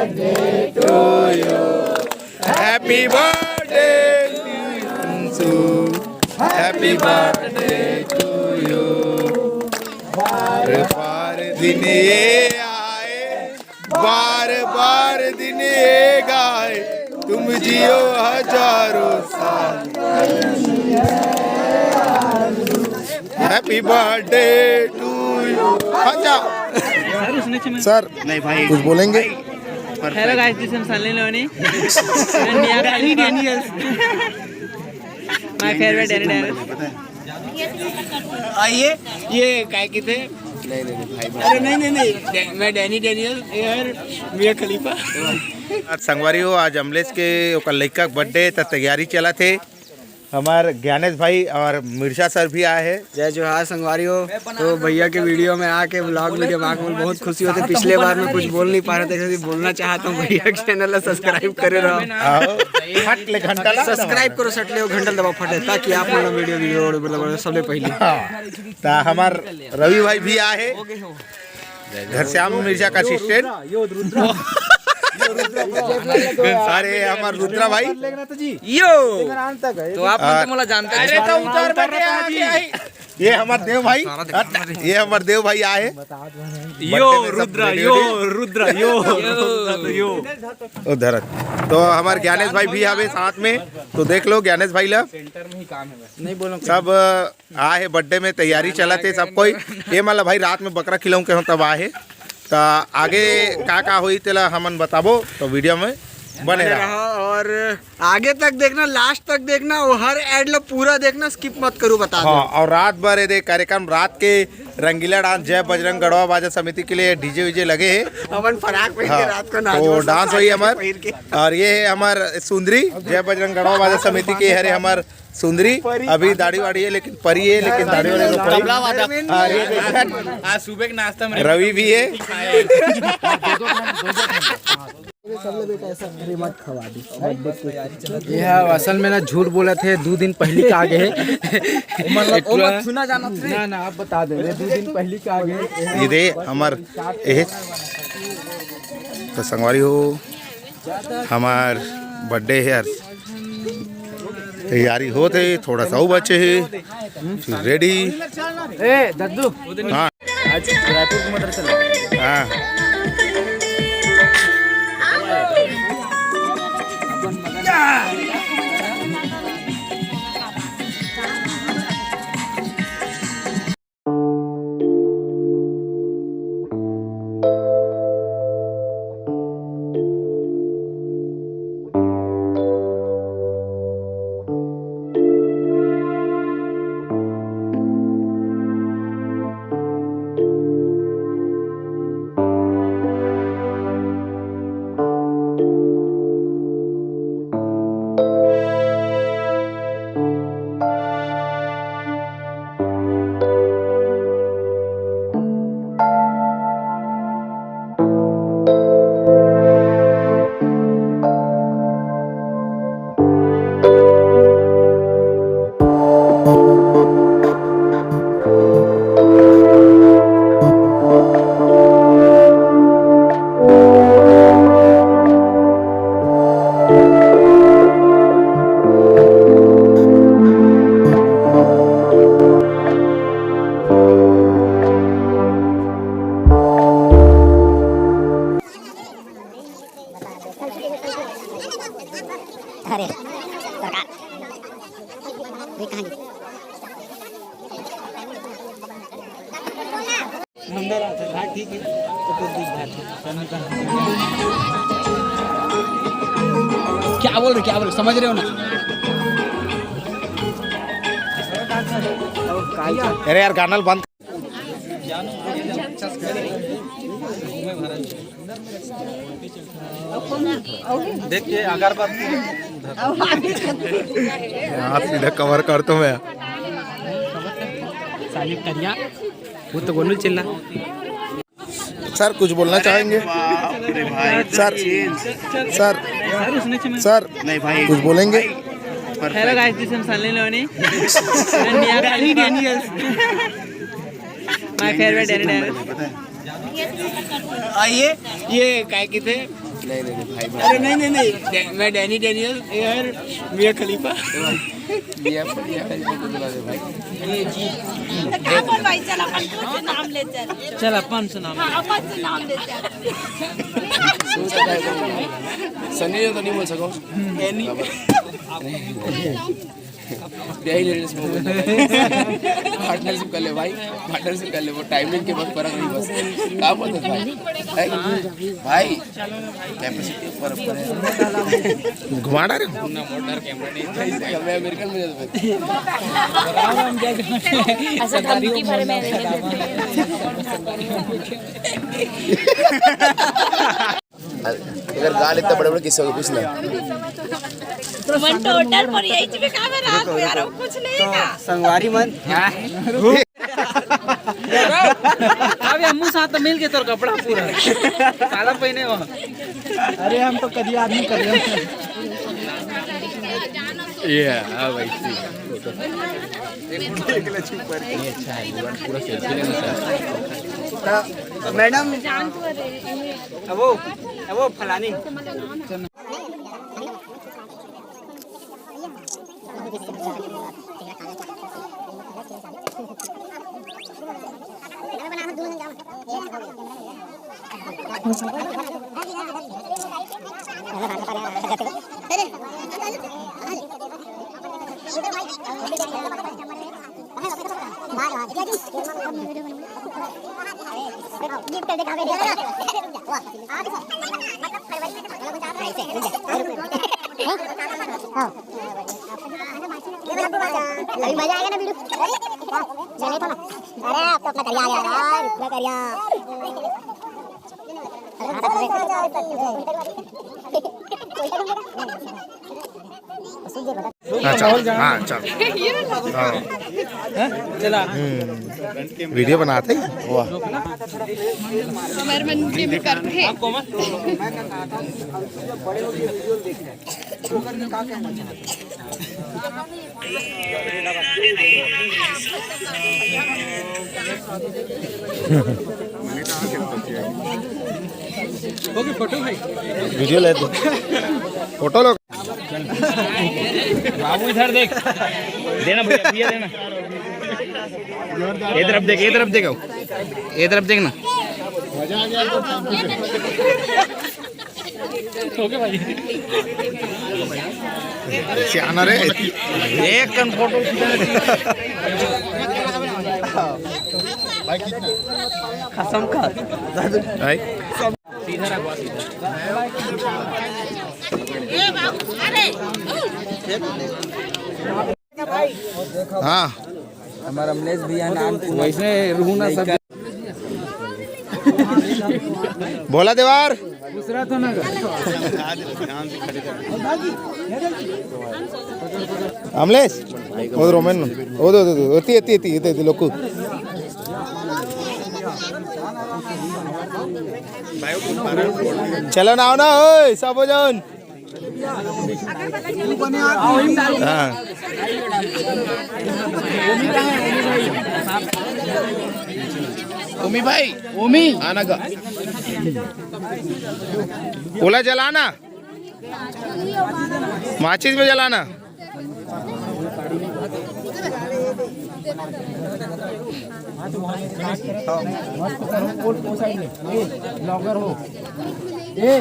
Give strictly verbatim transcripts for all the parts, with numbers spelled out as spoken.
Happy birthday to you, Ansu. Happy birthday to you. बार बार दिन ये आए, बार बार दिन ये गाए, तुम जियो हजारों साल। Happy birthday to you. अच्छा सर, नहीं भाई, कुछ बोलेंगे? Hello guys, this is Sunny Leone and Mia Khalifa. My favorite Danny Daniels. आइए, ये काय किथे? नहीं, नहीं, नहीं, भाई, अरे नहीं, नहीं, नहीं, डै-, मैं डैनी डेनियल, ये हर मिया खलीफा। आज संगवारी हो, आज अमलेश के ओकर लइका के birthday, त तैयारी चलत हे। हमर ज्ञानेश भाई और मिर्जा सर भी आए हैं। जय जोहार संगवारी हो। तो भैया के video में आके, vlog video में आके मोला बहुत खुशी होथे। पिछले बार मैं कुछ बोल नहीं पा रहे थे, क्योंकि बोलना चाहता हूँ, भैया के channel ला subscribe करे रहो। आओ, फट ले घंटा ला। Subscribe करो, सट ले घंटा दबा फटे, ताकि आप मोला video, video मतलब सबले पहले। हाँ, त हमर रवि भाई भी आए हैं। घनश्याम मिर्जा का assistant। अरे, हमर रुद्रा भाई। यो। तो आप मन तो मोला जानते अरे, तो उतार में क्या आ गया है? ये हमर देव भाई, ये हमर देव भाई आए हैं। यो, birthday में सब रुद्रा, ready, यो, ready। रुद्रा, यो, यो। यो। ओ धरत। तो हमर ज्ञानेश भाई भी आवे साथ में, तो देख लो ज्ञानेश भाई ला। नहीं बोलो। सब आ हे birthday में, तैयारी चलत हे सब कोई। ये मतलब भाई रात में बकरा खिलाऊं के हम तब आ हे। त आगे का का होई तेला हमन बताबो, तो video में बने रहो। और आगे तक देखना, last तक देखना, वो हर ad ला पूरा देखना, skip मत करू, बता दो। हाँ, और रात भर ये दे कार्यक्रम, रात के रंगीला dance, जय बजरंग गढ़वा बाजा समिति के लिए DJ वीजे लगे हे। अपन फराक पहन के हाँ, रात को नाच तो dance होई हमर। और ये है हमर सुंदरी, जय बजरंग गढ़वा बाजा समिति के हरे हमर सुंदरी। अभी दाढ़ी वाड़ी है, लेकिन परी है, लेकिन दाढ़ी वाड़ी को परी। हाँ, ये देख, आज सुबह के नाश्ता में रवि भी है। ये हा असल में ना झूठ बोलत हे, दू दिन पहली का आगे हे। मतलब, ओमा सुना जाना थे। ना, ना, आप बता दे, ये दू दिन पहली का आगे हे। ये दे, हमर, एहे, तो संगवारी हो, हमर birthday हे यार, तैयारी होत हे, थोड़ा सा अउ बचे हे, फिर ready। ए, दद्दू। हाँ। आज रायपुर के मटर चला। हाँ। अरे सरकार, ये कहाँ गई? अंदर आ सर, हाँ, ठीक है। तो फिर दिख जाता है। क्या बोल रहे, क्या बोल रहे, समझ रहे हो ना? अरे यार, गाना बंद। देखिए, अगरबत्ती। यहाँ सीधा cover कर तो मैं। सालिब करिया, वो तो गोनू चिल्ला। सर, कुछ बोलना चाहेंगे? बाप रे भाई, सर, change। सर, सर, नहीं भाई, कुछ बोलेंगे? Hello guys, this is Sunny Leone and Mia Khalifa. My favorite Danny Daniels. आइए, ये काय किथे? नहीं, नहीं, नहीं, भाई, भाई। अरे, नहीं, नहीं, नहीं, डै-, मैं डैनी डैनियल, ये है मियाँ खलीफा। मियाँ, मियाँ खलीफा को बुला दे, भाई। तो क्या बोल भाई, चल अपन को से नाम ले चल। चल अपन से नाम हाँ, अपन से नाम ले चल। सनी लियोन तो नहीं बोल सको। डैनी। यही लेडीज को बोलते हैं। पार्टनरशिप कर ले भाई, पार्टनरशिप कर ले, वो टाइमिंग के बस फर्क नहीं, बस काम होता है भाई। है? भाई, कैपेसिटी ऊपर ऊपर है। घुमा रहे हो? मैं अमेरिकन में जाता हूँ। ऐसा धमकी भरे में अगर गाल इतना बड़े बड़े किस्से हो, पूछ ले। मन टोटल पर यही चीज में का बना रात में यार, कुछ नहीं तो ना। संगवारी मन। अब ये मुंह साथ मिल के तोर कपड़ा पूरा काला पहने हो। अरे हम तो कभी आदमी कर रहे हैं। ये हाँ भाई। ये अच्छा है, पूरा सेल्फी लेना चाहता है। तो मैडम, वो, वो फलानी। अभी मजा आएगा ना वीडियो। चले तो ना। अरे आप तो अपना करिया आ रहा है, पूरा करिया। अच्छा, हाँ, चल। हाँ। चला। हम्म, वीडियो बनाते ही। वाह। हमारे मन की भी करते हैं। वीडियो ले दो। फोटो लो। बाबू इधर देख, देना भैया, भैया देना। ये तरफ देख, ये तरफ देखो, ये तरफ देखना। ओके भाई। सियाना रे। एक कन फोटो खींचा। कसम का। भाई। हाँ। हमारा अमलेश भैया नाम वैसे रूह ना सब। भोला देवार। दूसरा तो ना। अमलेश, वो रोमन, वो दो, दो, दो, एती, एती, एती, एती, एती, लोकू। चलो ना, आओ ना, ओए, सब हो जाओ। हाँ। ओमी भाई, ओमी। आना का। ओला जलाना। माचिस में जलाना। ब्लॉगर हो। ए।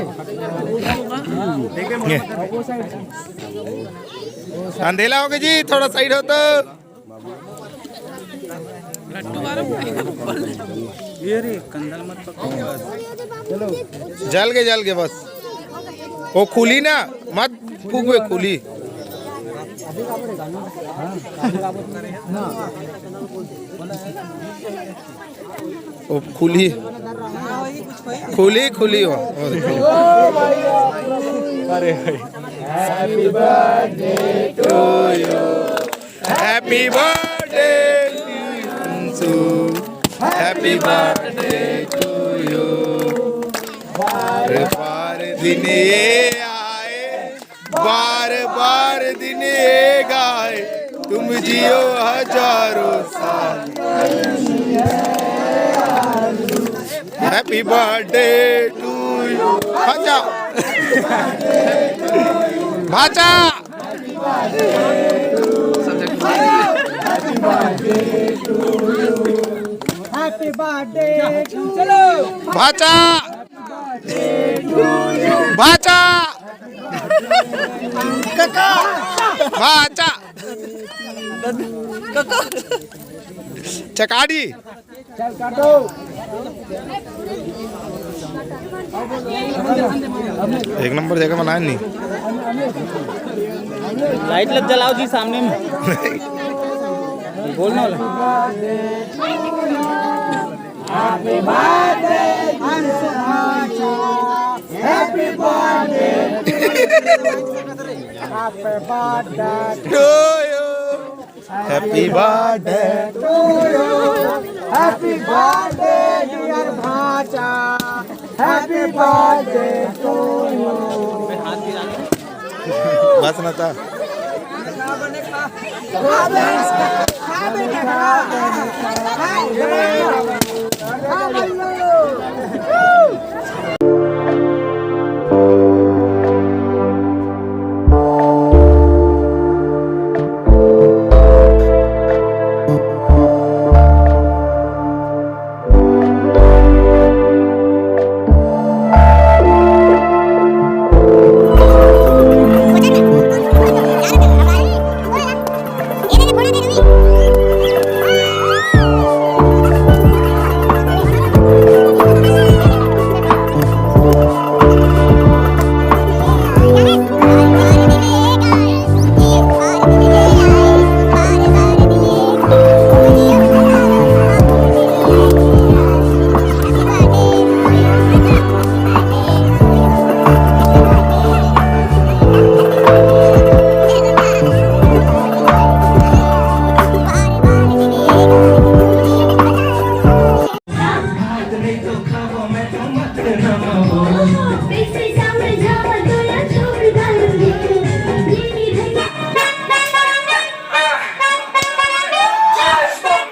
अंधेला हो गया जी, थोड़ा साइड हो तो। ये रे, कंदल मत पकड़। जल के, जल के बस। वो खुली ना, मत फूकवे, खुली। वो खुली, खुली, खुली हो। अरे भाई। Happy birthday to you. Happy birthday to you. Happy birthday to you. बार बार दिन ये आए, बार बार दिन ये गाए, तुम जियो हजारों साल। Happy birthday to you. अच्छा। भाचा। भाचा। भाचा। भाचा। चकाड़ी। एक नंबर जगह बनाए नहीं। लाइट लग जलाओ जी सामने में। बोलने वाला। Happy birthday to you. Happy birthday, dear भाचा. Happy birthday to you. बस ना था।